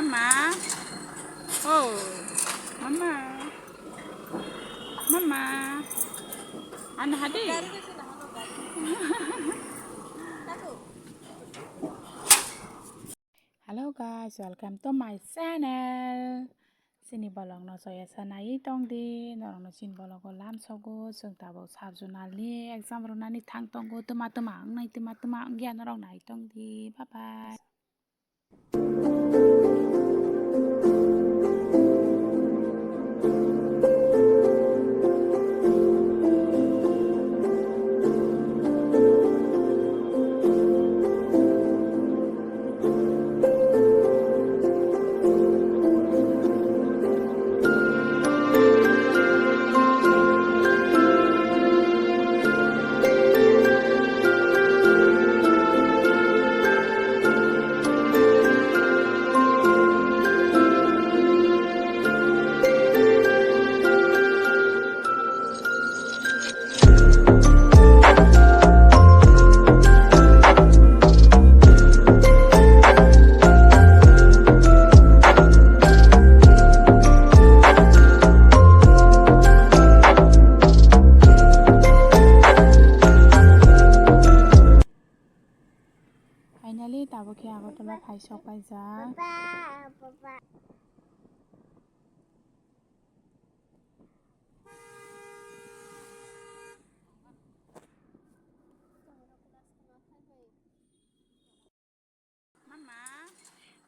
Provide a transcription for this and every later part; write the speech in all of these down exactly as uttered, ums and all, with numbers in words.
Ma. Oh. Mama. Mama. Ano hadi. Hello guys, welcome to my channel. Chini vlog no soya sa nai tong di, norok no chini vlog o lam sogo, chwng tabuk sub zonal ni exam rwnani thang tongo, tuma tuma wngnai, tuma tuma wngya norok nai tong di, bye bye. Finally, tabuk khe Agartala phai sok paijak.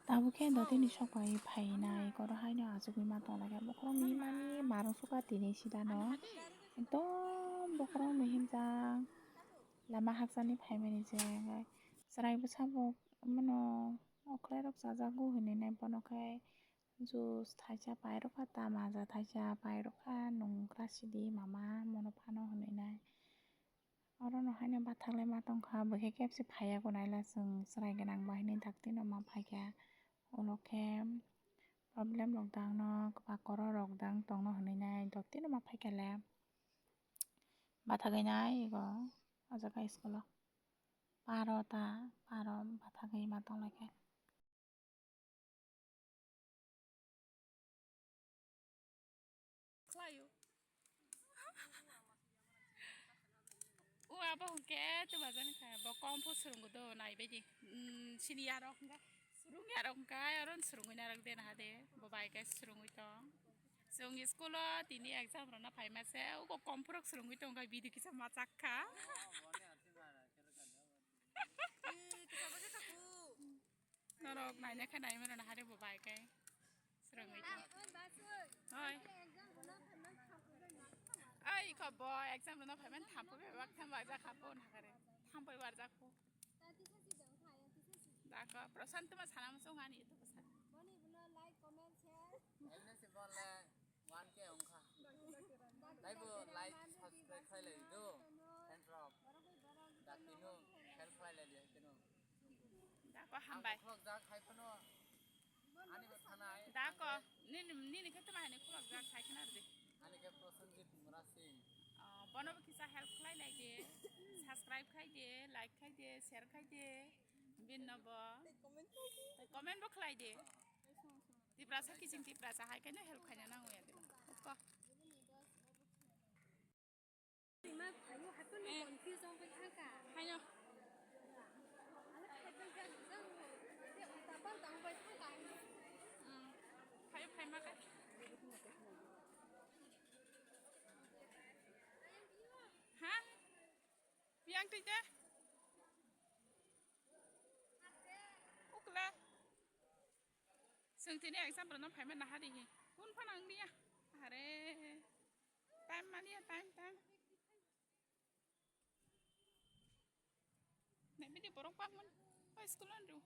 Tabuk khe dotini sok bai phainai, koro haino achugwi ma tonglaikha. Bokhorok mihimani marung sukha tini sidano. Ekdom bokhorok mihimjak. Lama hakcharni phaimani je, hwnkhe chwrai bwsabo mano okhlairok chajago hinwi nai bono khe juice thaisa pairokha, ta maja thaisa pairokha, nwng grasidi mama mono phano hinwi nai. Orono haino bathaklai ma tongkha, bwkhe kebse phaiya gwnai la chwng chwrai gwnang ba hinwi daktino ma phaikha. Ulo khe problem rok dang no, kwbangma korok rok dang tongno hinwi nai daktino ma phaikha le. Bathagwi nai ego o jaga school o. Paro ta, paro bathagwi ma tonglaikha. Khlaio. O abo hwnkhe tubajani kha, bo kom pho swrwngo do naibaidi. Mm, sini yarok hwnkhe, swrwng yarok hwnkhe, aron swrwngwi narwk de naha de, bo bai khe swrwngwi tong. Chwng school o tini exam rwna phaima se, uko kom phorok swrwngwi tongkha, video kisa machak kha. Norok naina khe nai mano naha de bo bai khe swrwngwi tong. Hoi. Ai kho bo exam rwna phaimani thampui bai wak tham wajak kha bo naha de. Thampui warjak kho. Dako, Prashant tuma sana muchung ani YouTube sa. Boni bono like, comment, share. Aina se bole one K ongkha. Taibo like, subscribe khlai lai do. Friend rok. Dakti no help khlai lai di keno. Dako hambai. Ang vlog jak khai phano. Ani bo thanai. Dako, nini, nini khe tuma hani khulok jak khai khna rdi. Ani khe Prosenjit Murasing. Ah, bono bo kisa help khlai lai de, subscribe khai de, like khai de, share khai de, binno bo. Tei comment khai de. Tei comment bo khlai de. Tiprasa kiching Tiprasa hai khe no help khaina nango ya de. Ko. Haino. Hmm. Phaio, phaima kha. Ha? Yang twi de? Ukla. Chwng tini exam rwna phaima naha di hi. Kun phano wng liya. Are. Time maliya, time, time. Nai bini borok bangmani. O school on ru.